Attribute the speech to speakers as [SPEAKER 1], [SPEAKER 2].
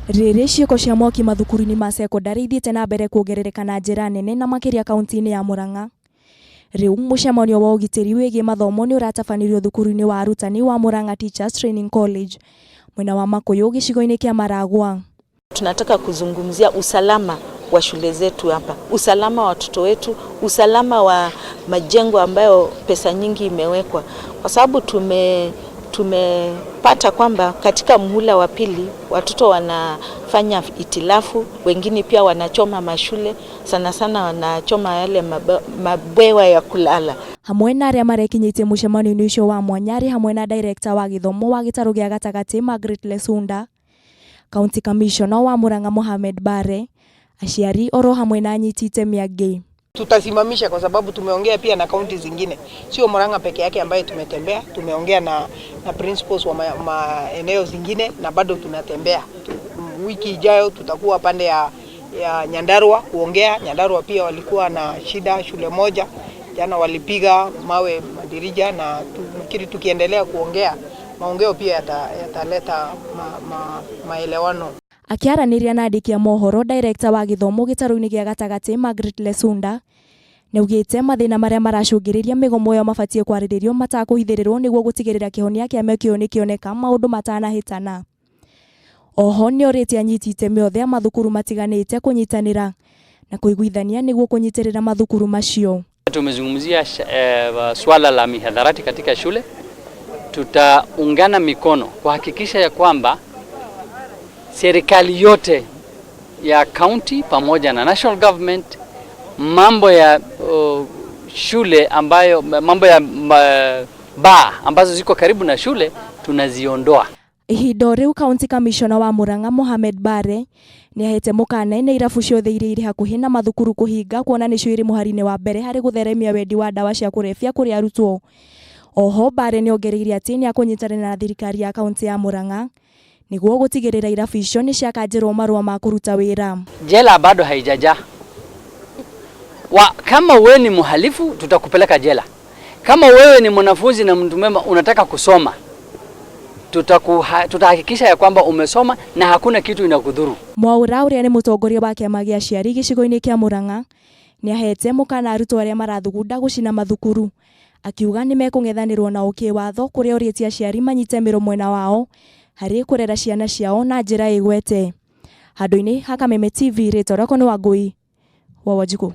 [SPEAKER 1] Rĩrĩ ciĩko cia mwaki mathukuru-inĩ ma cekondarĩ ithiĩte na mbere kuongerereka na njĩra nene na makĩria kaunti-inĩ ya Murang'a. Rĩu mũcemanio wa ũgitĩri wĩgiĩ mathomo nĩ ũratabanirio thukuru-inĩ wa arutani wa Murang'a Teachers Training College mwena wa Makuyu gĩcigo-inĩ kĩa Maragua.
[SPEAKER 2] Tunataka kuzungumzia usalama wa shule zetu hapa, usalama wa watoto wetu, usalama wa majengo ambayo pesa nyingi imewekwa, kwa sababu tumepata kwamba katika muhula wa pili watoto wanafanya itilafu, wengine pia wanachoma mashule, sana sana wanachoma yale mabwewa ya kulala.
[SPEAKER 1] Hamwe na arĩa marekinyĩtie mũcemanio-inĩ ũcio wa mwanya arĩ hamwe na director wa gĩthomo wa gĩtarũ gĩa gatagatĩ Margaret Lesunda, County Commissioner wa Murang'a Mohamed Bare, aciari oro hamwe na anyiti itemi angĩ.
[SPEAKER 3] Tutasimamisha kwa sababu tumeongea pia na kaunti zingine, sio Murang'a peke yake ambaye tumetembea. Tumeongea na principals wa maeneo zingine na bado tunatembea. Wiki ijayo tutakuwa pande ya Nyandarua kuongea. Nyandarua pia walikuwa na shida shule moja jana, walipiga mawe madirija, na tufikiri tukiendelea kuongea maongeo pia yataleta maelewano.
[SPEAKER 1] Akĩaranĩria na andĩki a mohoro, director wa gĩthomo gĩtarũ-inĩ gĩa gatagatĩ Margaret Lesunda nĩaugĩte mathĩna marĩa maracũngĩrĩria mĩgomo ĩyo mabatiĩ kwarĩrĩrio matakũhithĩrĩrwo nĩguo gũtigĩrĩra kĩhonia kĩa mĩeke ĩyo nĩkĩoneka maũndũ matanahĩtana. Oho nĩorĩtie anyiti itemi othe a mathukuru matiganĩte kũnyitanĩra na kũiguithania nĩguo kũnyitĩrĩra mathukuru macio.
[SPEAKER 4] Tumezungumzia swala la mihadharati katika shule. Tutaungana mikono kuhakikisha ya kwamba serikali yote ya county pamoja na national government, mambo ya shule ambayo mambo ya baa ambazo ziko karibu na shule tunaziondoa.
[SPEAKER 1] Ihinda o rĩu County Commissioner wa Murang'a Mohamed Bare nĩahete mũkana na irabu ciothe iria irĩ hakuhĩ na mathukuru kũhinga kuona nĩcio irĩ mũhari-inĩ wa mbere harĩ gũtheremia wendi wa ndawa cia kũrebia kũrĩ arutwo. Oho Bare nĩongereire atĩ nĩakũnyitanĩra na thirikari ya kaunti ya Murang'a nĩguo gũtigĩrĩra irabu icio nĩciakanjĩrwo marũa ma kũruta wĩra.
[SPEAKER 4] Jela bado haijajaa. Kama wewe ni mhalifu tutakupeleka jela. Kama wewe ni mwanafunzi na mtu mwema unataka kusoma, tutahakikisha ya kwamba umesoma na hakuna kitu inakudhuru.
[SPEAKER 1] Mwaura ũrĩa nĩ mũtongoria wa kĩama gĩa aciari gĩcigo-inĩ kĩa Murang'a nĩahete mũkana arutwo arĩa marathugunda gũcina mathukuru, akiuga nĩmekũng'ethanĩrwo nao kĩwatho kũrĩa orĩtie aciari manyite mĩro mwena wao harĩ kũrera ciana ciao na njĩra ĩgwete. Handũ-inĩ ha Kameme TV, rĩtwa rĩakwa nĩ Wangũi wa Wanjikũ.